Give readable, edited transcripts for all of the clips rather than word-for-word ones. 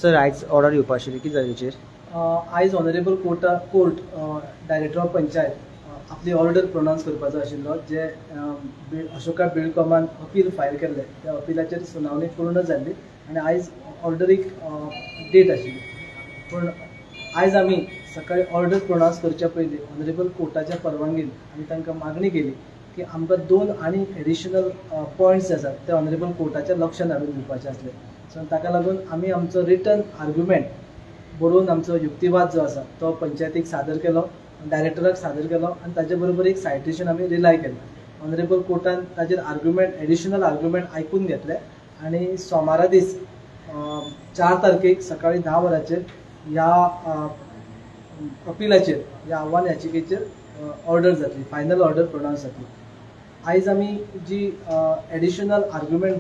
Sir, आयज order येवपा आशिल्ली, कितें जालें तेचेर? आयज honourable Carta court director of panchayat आपली ऑर्डर प्रोनावन्स करपाचो आशिल्लो. जे अशोका बिल्डकॉमान अपील फायल केल्लें, त्या अपिलाचेर सुनावणी पूर्ण जाल्ली आनी आयज ऑर्डरीक डेट आशिल्ली. पूण आयज आमी सकाळी ऑर्डर प्रोनावन्स करच्या पयलीं ऑनरेबल कोर्टाच्या परवानगीन आमी तांकां मागणी केली की आमकां दोन आनी एडिशनल पॉयंट्स जे आसात ते ऑनरेबल कोर्टाच्या लक्षांत हाडून दिवपाचे आसले. सो ताका लागून आमी आमचो रिटन आर्ग्युमेंट बरोवन आमचो युक्तिवाद जो आसा तो पंचायतीक सादर केलो, डायरेक्टराक सादर केलो आनी ताजे बरोबर एक सायटेशन आमी रिलाय केलें. ऑनरेबल कोर्टान ताजेर आर्ग्युमेंट, एडिशनल आर्ग्युमेंट आयकून घेतले आनी सोमारा दीस 4 तारखेक सकाळी 10 वरांचेर ह्या अपिलाचेर, ह्या आव्हान याचिकेचेर ऑर्डर जातली, फायनल ऑर्डर प्रोनावन्स जातली. आयज आमी जी एडिशनल आर्ग्युमेंट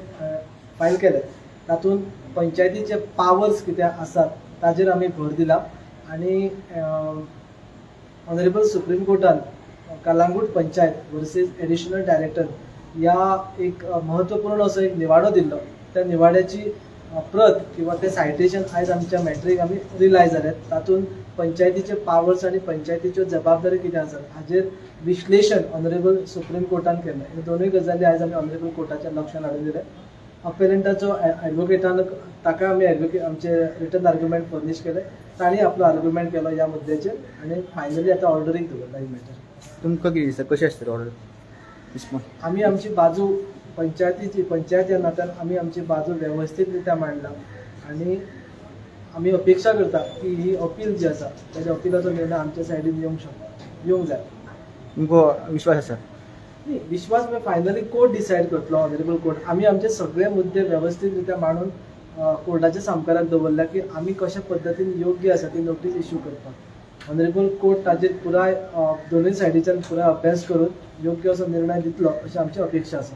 फायल केले, तातूंत पंचायतीचे पावर्स कितें आसात ताजेर आमी भर दिला आनी ऑनरेबल सुप्रीम कोर्टान Calangute panchayat versus additional director ह्या एक महत्वपूर्ण असो एक निवाडो दिल्लो, त्या निवाड्याची प्रत किंवा ते सायटेशन आयज आमच्या मॅटरीक आमी रिलाय जाले. तातूंत पंचायतीचे पावर्स आनी पंचायतीच्यो जबाबदारी कितें आसात हाजेर विश्लेशण ऑनरेबल सुप्रीम कोर्टान केलें. ह्यो दोनूय गजाली आयज आमी ऑनरेबल कोर्टाच्या लक्षांत हाडून दिले. अपेलंटाचो एडवोकेटान, ताका आमी एडवोकेट आमचे रिटन आर्ग्युमेंट फर्निश केले. तांणी आपलो आर्ग्युमेंट केलो ह्या मुद्द्याचेर आनी फायनली आतां ऑर्डरीक दवरला ही मॅटर. तुमकां कितें दिसता, कशी आसतली ऑर्डर रिस्पॉन्स? आमी आमची बाजू, पंचायतीची, पंचायत ह्या नात्यान आमी आमची बाजू वेवस्थीत रित्या मांडला आनी आमी अपेक्षा करता की ही अपील जी आसा, ताच्या अपिलाचो निर्णय आमच्या सायडीन येवंक शकता, येवंक जाय. तुमकां विश्वास आसा? न्ही, विश्वास फायनली कोर्ट डिसायड करतलो, ऑनरेबल कोर्ट. आमी आमचे सगळे मुद्दे वेवस्थीत रित्या मांडून कोर्टाच्या सामकाराक दवरल्या की आमी कशा पद्दतीन योग्य आसा ती नोटीस इश्यू करपाक. ऑनरेबल कोर्ट ताजेर पुराय दोनूय सायडीच्यान पुराय अभ्यास करून योग्य असो निर्णय दितलो अशी आमची अपेक्षा आसा.